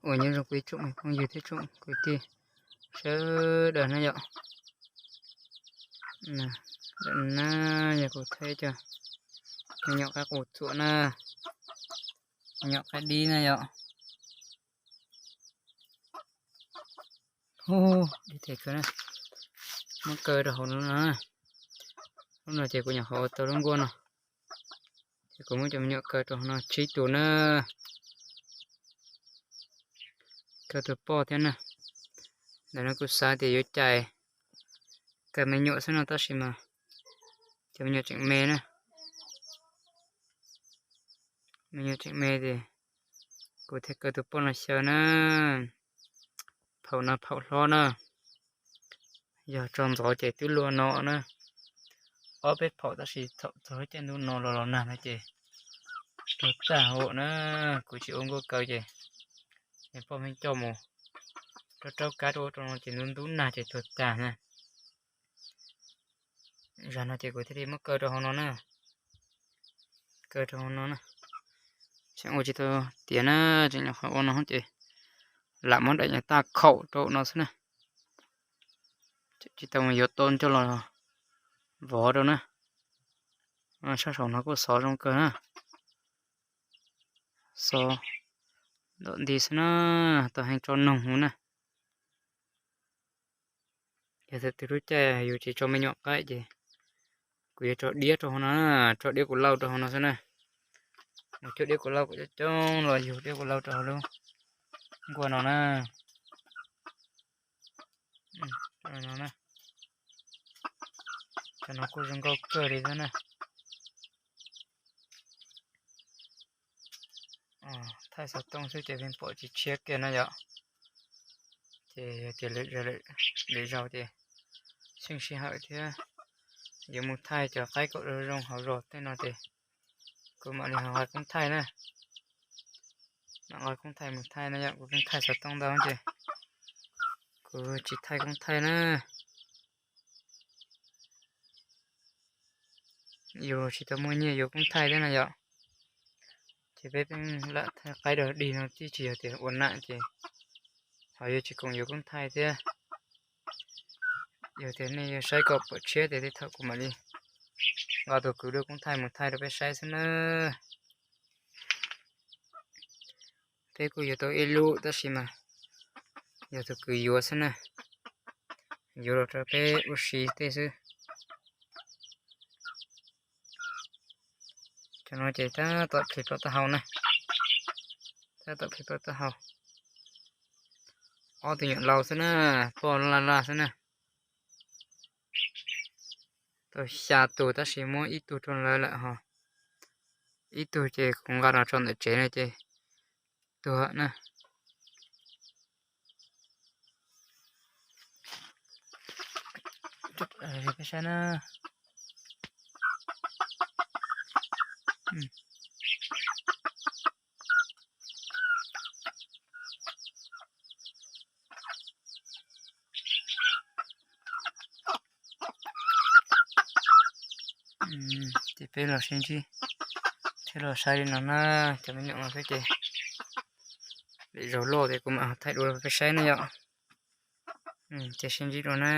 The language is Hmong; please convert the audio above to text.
Ua nyob zoo kuv ib tsoom phooj ywg thiab tsoom kwv tij sawv daws na yom. Ntawm no na yog kuv thaij cov me nyuam qaib qus txuam na, me nyuam qaib dib na yom. Hu, dib tes kawg na. Muab kaw rau hauv no na. Lub no ces kuv nyuam qhuav ua tau lub nkuaj no, ces kuv muab cov me nyuam kaw rau hauv no tsib tus na. Kaw tus poj thiab na. Ntawm no kuv xav tias yuav cais kaw me nyuam xwb no tab sis mas cov me nyuam tseem me na. Me nyuam tseem me ces kuv thiaj kaw tus poj no xyaw na. Phaum no phaum hlob na, yog tsaus ntxov ces twb luaj no na. Ob peb phaum tab sis thaum txog lub caij ntuj no los los nag no ces tuag tag huv na. Kuv tsis ua nkuaj kaw ces niag poj me coj mus rau raub kab rau ub rau no ces ntub ntub nag ces tuag tag na. Zag no ces kuv thiaj li muab kaw rau hauv no na. Kaw rau hauv no na. Tseem ua tsis tau tiav na, tseem nyuam qhuav ua no ces lam muab daim nyuag taj khaum rau no xwb na. Tsis tau mus yuav tau coj los vov rau na. Sab saum no kuj xov zoo kawg na. Xov ntom nti xwb na, tau heev tso noog huv na. Yog tias twg lub caij yus tsis tso me nyuam qaib ces kuv yuav tso diab rau hauv no, tso diab kuv lauj rau hauv no xwb na. Mus cuab diab kuv lauj kom coob coob los yug diab kuv lauj rau hauv lub nkuaj no na. Cov no kuj zoo nkauj kawg li xwb na. Thaij xov tooj xwb ces pheej pom tsis tshiab kiag na yom. Ces yog tias lwm zaus ces xyeej sij hawm thiab yuav mus thaij cov qaib kom zoo zoo hauv zos tej no ces kuv mam li ho nqa koob thaij na. Mam nqa koob thaij mus thaij na yom, kuv pheej thaij xov tooj ntau ces kuv tsis thaij koob thaij na. Yus tsis tau muaj nyiaj yuav koob thaij thiab na yom. Ces peb pheej lam thaij qaib dog dig no tib tsis yog tias ua nam ces ho yuav tsis koom yuav koob thaij thiab. Yog tias nej yuav saib kom pom tshiab tias tej thaum kuv mam li nqa tus kwv dua koob thaij mus thaij rau peb saib xwb na. Peb kuj yuav tau ib lub tab sis mas yog tus kwv yuav xwb na, yuav los rau peb ua si tej xwb. Cov no ces tab tom plis plaws taub hau na, tab tom plis plaws taub hau. Ob tug nyuam laus xwb na, poj laj laj xwb na. Tau xya tus tab sis muab ib tug rau lawv lawm ho, ib tug ces kuv nqa los tso ntawm tsev no ces tuag na. Peb saib na. Ces peb los sib ntsib thiab los saib li no na, cov me nyuam no xwb ces lwm zaus loj ces kuv mam thaij dua rau peb saib na yom. Ces sib ntsib dua na.